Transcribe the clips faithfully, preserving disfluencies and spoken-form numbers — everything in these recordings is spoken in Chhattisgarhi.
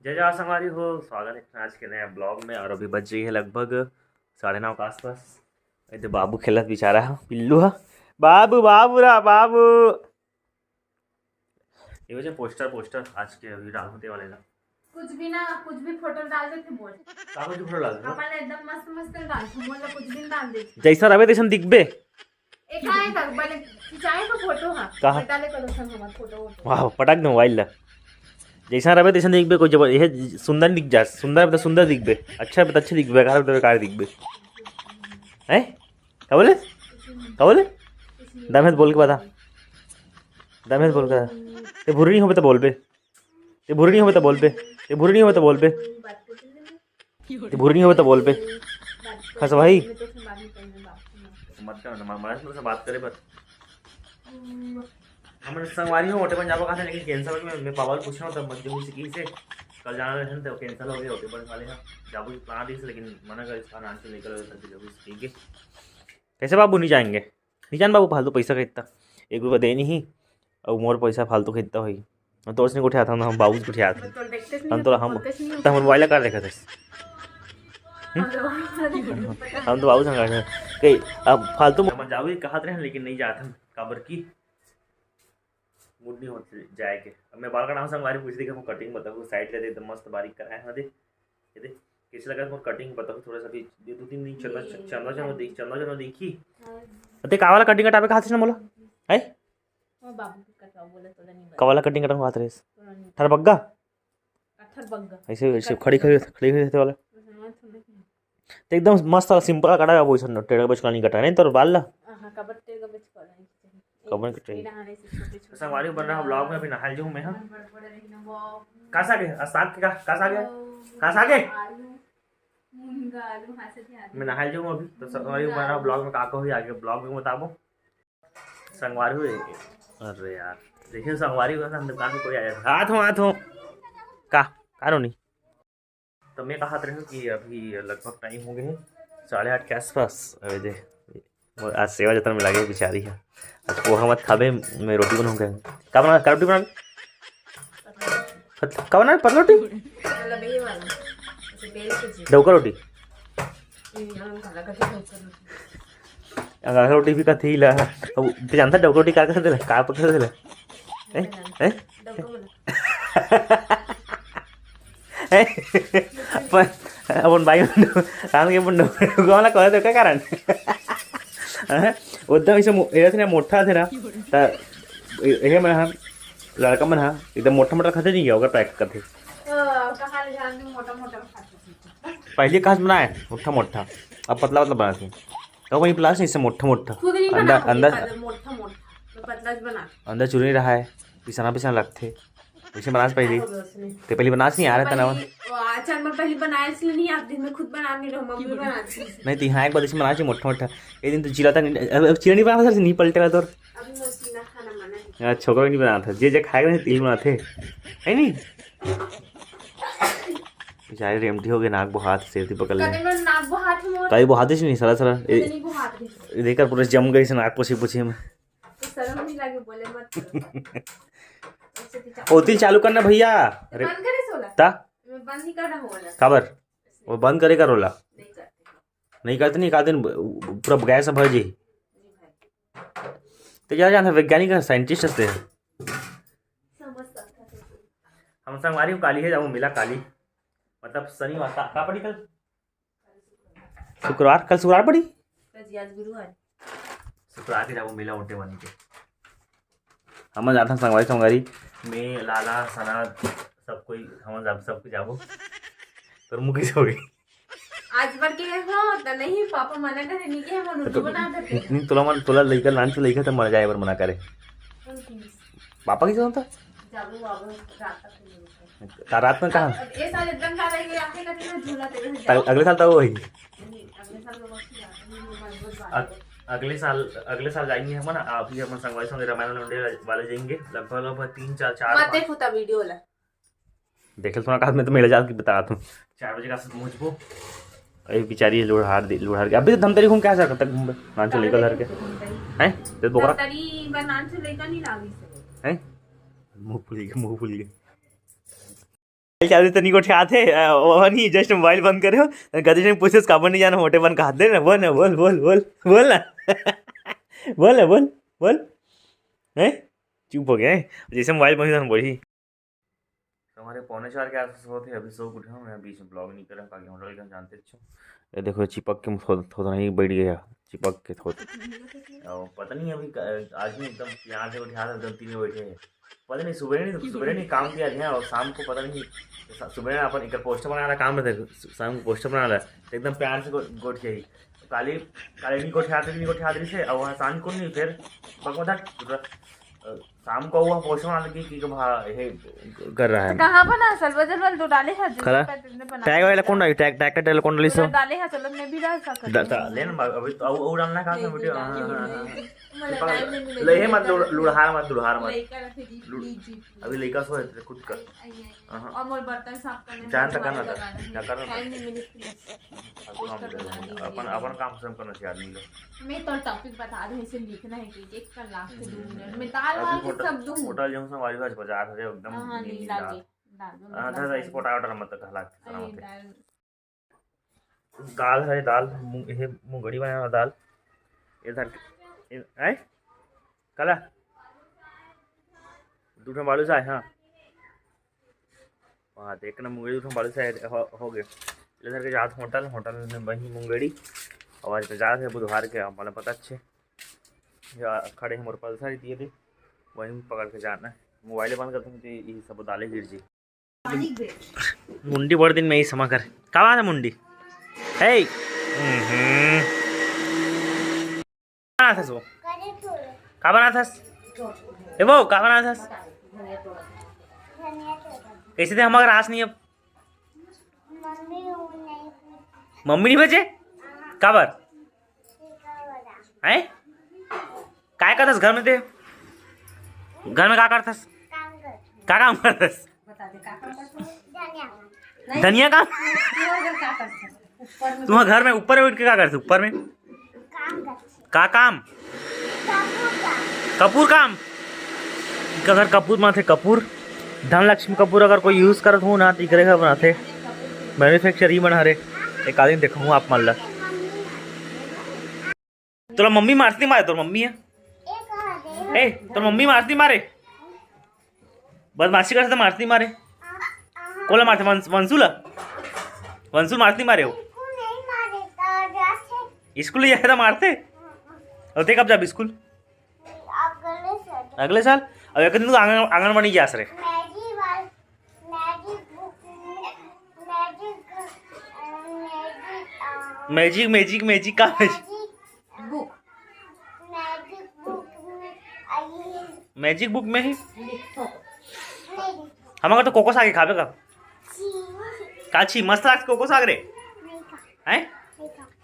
जय जय संगवारी हो, स्वागत है आज के नया ब्लॉग में। और अभी बज रही है लगभग साढ़े नौ के आसपास। ये तो बाबू खेलत बेचारा है, पिल्लू है। बाबू, बाबू रा, बाबू। ये वजह पोस्टर, पोस्टर आज के अभी डाल होते वाले ना। कुछ भी ना, कुछ भी फोटो डाल देथे मोर। का कुछ फोटो डाल दे? अपन एकदम मस्त मस्त डाल दे, मोर ला कुछ भी डाल दे। जैसा रहे तैसन दिखबे। एक आए तक बने खिंचाए का फोटो हा। कहाँ? पटा ले करो सन हमार फोटो वोटो। वाह, पटक दे मोबाइल ला। जैसा रहे तैसन दिखबे, कोई जबर, ये सुंदर दिख जा, सुंदर बता सुंदर दिखबे, अच्छा बता अच्छे दिखबे, बेकार बता बेकार दिखबे। हैं? का बोले? का बोले? दम है तो बोल के बता। दम है तो बोल के बता। ते भुर्री नहीं होबे तो बोल बे। ते भुर्री नहीं होबे तो बोल बे। ते भुर्री नहीं होबे तो बोल बे। ते भुर्री नहीं होबे तो बोल बे। खस भाई। मत कर ना, मैं, मैं से बात करे पर। हमर संगवारी हो ओटे बन जाबो कहा था, लेकिन कैंसिल हो गया। मैं, मैं पापा ले पूछा हूँ, तब मत जरूर से की से। कल जाना रहन तो कैंसिल हो गया, ओटे बन वाले हैं। जाबो की प्लान रही से, लेकिन मना कर इसका नाम से निकल गया, तब जरूर से की के। कैसे बाबू नहीं जाएंगे? नहीं जान बाबू, फालतू पैसा का इतना। एक रुपया दे नहीं, और मोर पैसा फालतू का इतना होई। हम तो उसने उठे आता, हम बाबू से उठे आता। तो देखते हम तो हम, बोलते नहीं तो हम मोबाइल का देखा था। हम तो बाबू संग कहीं अब फालतू में जाओ, ये कहा रहे हैं, लेकिन नहीं जाते हैं। काबर की मूड नहीं होते जाए के। अब मैं बाल कटाऊँ, संगवारी पूछ दी कि वो कटिंग बताओ, साइड ले दे, एकदम मस्त बारीक कराए हैं। देख, ये देख, कैसे लगा तुम्हारा कटिंग बताओ थोड़ा सा भी। ये दो तीन दिन चंदा, ये चंदा, चंदा देख, चंदा, चंदा देखी। हाँ। अते का वाला कटिंग कटावे का हाथ से ना बोला? है? वो बाबू के कटवा बोले तो नहीं का वाला कटिंग कटावे का हाथ रेस? तो नहीं। थर बग्गा? अथर बग्गा। ऐसे, ऐसे कट खड़ी, खड़ी, खड़ी, खड़ी रहते वाला। हाँ, तो नहीं। तो एकदम मस्त वाला सिंपल कटा है, वो ऐसा टेढ़ा बचका नहीं कटा, नहीं तो बाल ला। हाँ, कबर टेढ़ा बचका नहीं चाहिए। कबर के चाहिए। मेरा हाने से छोटे छोटे संगवारी बन रहा ब्लॉग में, अभी नहाए जाऊँ मैं, हाँ। बड़ बड़ रही ना, वो कसा के? आ, साग के का? कसा के? वो कसा के? आलू, मूंगा आलू, हाँ, से ध्यान मैं नहाए जाऊँ अभी, तो संगवारी बन रहा ब्लॉग में, का का हुई आगे ब्लॉग में बताबो। संगवारी हुई। अरे यार, देखिए संगवारी हुआ था, दुकान में कोई आया था। हाथ हो, हाथ हो। का? का रोनी? तो मैं कहत रहूँ कि अभी लगभग टाइम हो गए हैं साढ़े आठ के आसपास। अबे दे, वो आज सेवा जतन में लगे बेचारी है। आज पोहा मत खाबे, मैं रोटी बनाऊँ कहें। का बना, का रोटी बना? पत-, का बना? पतला रोटी? मतलब ये वाला, ऐसे बेल के जी। डौका रोटी? ये हम खाना खाते हैं, डौका रोटी। अंगारा रोटी भी कथी ला। अब तू जानता डौका रोटी का कर देला, का पकड़ देला? हैं? हैं? डौका वाला। हैं? अपन, अपन भाई बंधु, राम के बंधु, गाँव ला कहे तो का कारण? हैं? वो एकदम ऐसे मो-, ऐसे ना मोटा थे ना, त ये मन हा, लड़का मन हा, एकदम मोटा मोटा खाते नहीं गया, ओकर पैक करते। हाँ, कहाँ ले जान दे, मोटा मोटा खाते थे। पहले कहाँ से बनाए? मोटा मोटा। अब पतला पतला बनाते हैं। तो वही प्लास इससे मोटा मोटा। खुद नहीं अंदर, बनाते अंदर। पतला, मोटा मोटा। मैं पतला से बना। अंदर चुनी रहा है, पिसना पिसना लगते। वैसे बनास पहली। हाँ, बस नहीं। ते पहली बनास नहीं आ रहा था ना। पहली, वो अच्छा, मैं पहली बनाए इसलिए नहीं आती, मैं खुद बना नहीं रहूँ, मम्मी बनाती है। नहीं, तो यहाँ एक बार जैसे बनास मोटा मोटा। एक दिन तो चीला था नहीं, अब, अब चीला नहीं बना था, नहीं पलटेगा तो। अभी मैं चीला खाना मना है। यार, छोकरा नहीं बना था, जे जे खाएगा नहीं, तिल बना थे। है नहीं? बेचारे रेमटी हो गए, नाक बोहात से थी पकड़ ले। कदे में नाक बोहात मोर। कई बोहात ही नहीं, सरा सरा। ए, कदे नहीं बोहात रही। ए, देखकर पूरे जम गई से नाक पोछी पोछी में। तो शर्म नहीं लगे, बोले मत करो। ऐसे तो चा- ओतिल चालू करना भैया। अरे, बंद करे सोला। ता? मैं बंद नहीं कर रहा हूँ वाला। काबर? वो बंद करे का रोला। नहीं करते। नहीं करते नहीं, का दिन पूरा गैस भर जी। जी भाई। तो क्या जानते वैज्ञानिक है, साइंटिस्ट हते हैं। समझ सकता है। हम संगवारी को काली है, जाओ मिला काली, मतलब शनिवार का, का पड़ी कल? शुक्रवार, कल शुक्रवार पड़ी? कल जी, आज गुरुवार। शुक्रवार के जाओ मिला उठे बनी के। हम जाता संगवारी, संगवारी में लाला, सना, सब कोई, हम सब, सब कोई जाबो। तोर मुँह कैसे हो गई? आज बर के हो त नहीं, पापा मना करे, नहीं के हम तो रोटी बना देते। नहीं, तोला मन, तोला लइका, नान से लइका त मर जाए बर मना करे। कौन चीज? पापा की जरूरत है? जाबो बाबू, रात तक नहीं रुके। का रात में कहाँ? अब ये साल एकदम का रही है, आके कटे ना झूला तेरे से त-, अगले साल तो वही। नहीं, अगले साल तो बस ही जाते हैं, मैं बहुत बात अग-, अगले साल, अगले साल जाएंगे हम ना, आप ही अपन संगवारी संग रामायण लौंडे वाले जाएंगे, लगभग, लगभग तीन, चार, चार, मत पाँच। देखो ता वीडियो ला। देखे तो ना कहा, मैं तो मेला जाल की बता रहा था। चार बजे का पहुंचबो। अरे बेचारी लुढ़ार दे, लुढ़ार के। अभी तो धमतरी घूम के आ जा, कब तक घूमबे? नान चो लइका लड़के। हैं? ते बोकरा? धमतरी बर नान चो लइका नहीं लागी से। हैं? मुंह फूल गया, मुंह फूल गया। चालू तो नहीं गोठियात हे, अ, वो नहीं, just मोबाइल बंद करे हो, गति से पूछे, "काबर नहीं जाना मोटे बन कहा दे ना, बोल ना, बोल, बोल, बोल, बोल ना।" बोल ना, बोल, बोल। हैं? चुप हो गया है। जैसे मोबाइल बंद होता है, बोली। तो हमारे पौने चार के आसपास होते हैं, अभी सो उठे हूँ मैं, बीच में ब्लॉग नहीं करा, काकि होटल का जानते अच्छे। ये देखो, चिपक के थो-, थोड़ा ही बैठ गया, चिपक के थोड़ा। और पता नहीं अभी क-, आज भी एकदम प्यार से उठा था, एकदम तीन बजे बैठे हैं। पता नहीं सुबह नहीं, सुबह नहीं काम किया गया, और शाम को पता नहीं, सुबह में अपन एक पोस्टर बनाना काम रहता है, शाम को पोस्टर बनाना है, तो एकदम प्यार से गो-, गोठियाही। काली, काली नहीं गोठियात, नहीं गोठियात रही से, और वहाँ शाम को नहीं, फिर बकवास अ, शाम को वो पोस्टर बना लगी कि भा-, हे कर रहा है। तो कहाँ बना? सलवा जलवा तो डाले है, जो खला? पैकेट में बना टैग वाला कौन डाली? टैग, टैग का टैग कौन डाली पूरा सो? डाले है, चलो मैं भी डाल सकता ड-, हूँ। ड-, ले ना, अभी तो वो, वो डालना है, कहाँ से नहीं, वीडियो? नहीं, हाँ, हाँ, नहीं, हाँ, हाँ। नहीं। मतलब टाइम नहीं मिले, लइहे मत, लइका लुड़-, लुड़हार मत, लुड़हार मत। लइका रखे जी, लुड़-, जी, जी, जी। अभी लइका सो है, खुद कर। आई, आई, आई। हाँ, हाँ। और मोर बर्तन साफ करने में जान तक मोबाइल करना था, लगाना है। क्या करना था? टाइम नहीं मिले, प्लीज। अब काम करना है। अपन, अपन काम खत्म करना चाहिए आदमी को। मैं तो टॉपिक बता दूं, इसे लिखना है कि एक कर लास्ट दो मिनट में दाल अभी वाल के होटल, सब दूं। होटल जाऊं से हमारी आज बाजार है एकदम हाँ, नींद नींद लागे। आ। दाल, दाल, हाँ, दाल, दादा, इस दाल। पोटा वोटा मत कहा लाग अरे, सलामत है। दाल। दाल है, दाल, मूंग, ये मुंगड़ी बनाना दाल। इधर, इ-, आए? कला? दू ठन बालू चाय, हाँ। वहाँ देख ना, मुंगेड़ी उठूँ, बालू से हो, हो गए। ले धर के जात होटल, होटल में वही मुंगेड़ी। और आज तो जात है बुधवार के, आप वाला पता अच्छे। या खड़े हैं मोर पल्सर दिए दे, वहीं पकड़ के जाना है। मोबाइल बंद करते हैं तो यही सब दाले गिर जी। मुंडी बड़ दिन में यही समा कर। का बात है मुंडी? हे। हम्म। बनाथस वो? का बनाथस? ए वो, का बनाथस? कैसे थे हमर रास नहीं अब? मम्मी नहीं बचे? काबर? हैं? काय करथस घर में ते? घर में का करथस? का काम करथस? धनिया काम? तुम्हारे घर में ऊपर में उठ के का करथे? ऊपर में का काम? कपूर काम। इनका घर कपूर माथे कपूर। धनलक्ष्मी कपूर अगर कोई यूज करत हो ना, तो इकरे घर बनाथे। मैन्युफैक्चर ही बना रे। एक आदमी देखूँ आप मन ला। तोला मम्मी मारती मारे, तोर मम्मी है। ए, तोर मम्मी मारती मारे। बदमाशी करथे त मारती मारे। कोला मारथे? वंश-, वंशु ला? वंशु मारती मारे हो? स्कूल नहीं जाए त मारथे? और ते कब जाबे स्कूल? अगले साल। अब एक दिन तो आंगन-, आंगनबाड़ी जास रे। मैजिक, मैजिक, मैजिक का मैजिक? बुक। मैजिक बुक में ही। हमर तो कोको साग खाबे का? का छी, मस्त लागथे कोको साग रे। हैं?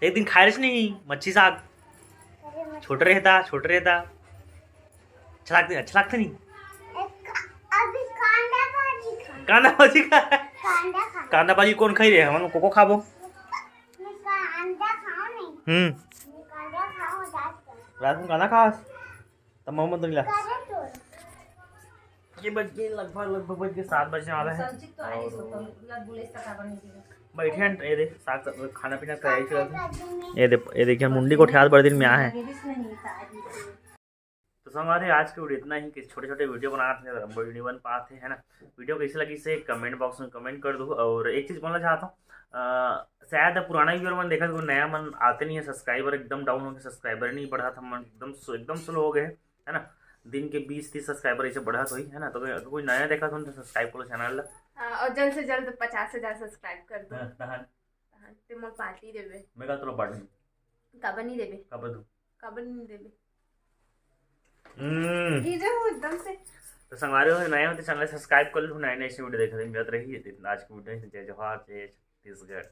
एक दिन खाए रहे नहीं मच्छी साग। छोटे रहता, छोटे रहता। अच्छा लागथे, अच्छा लागथे नहीं? कांदा भाजी खा। कांदा भाजी कौन खाई रे? हमन कोको खाबो। हम्म। रात में कांदा खास। त मम्मा तो नहीं ला। ये बज गए लगभग, लगभग बज गए सात बजने वाला है। और बैठे हैं, ये देख, साग सब, खाना पीना तैयारी चल रहा है। ये दे, ये देखिए, मुंडी को ठ्याल बड़े दिन में आए हैं। तो संगवारी, आज के वीडियो इतना ही, कि छोटे छोटे वीडियो बनाते हैं, लंबा वीडियो बन पाते हैं ना। वीडियो कैसे लगी से कमेंट बॉक्स में कमेंट कर दो। और एक चीज़ बोलना चाहता हूँ, अ, शायद अब पुराना व्यूअर मन देखा तो नया मन आते नहीं है, सब्सक्राइबर एकदम डाउन हो गए, सब्सक्राइबर नहीं बढ़ा था, मन एकदम स्लो, एकदम स्लो हो गए, है ना। दिन के बीस तीस सब्सक्राइबर ऐसे बढ़ा तो ही है ना। तो कोई, अगर कोई नया देखा तो सब्सक्राइब करो चैनल ला। हाँ, और जल्द से जल्द पचास हजार सब्सक्राइब कर दो। हाँ, हाँ। हाँ, ते मोर पार्टी देवे। मैं का तोला पार्टी? काबर नहीं देवे? काबर दू? काबर नहीं देवे? हम्म। गिर जाऊँ एकदम से। तो संगवारी हो, नए हो तो चैनल सब्सक्राइब कर लो, नए नए से वीडियो देखने मिलत रही है। तो आज की वीडियो, जय जोहार, जय छत्तीसगढ़।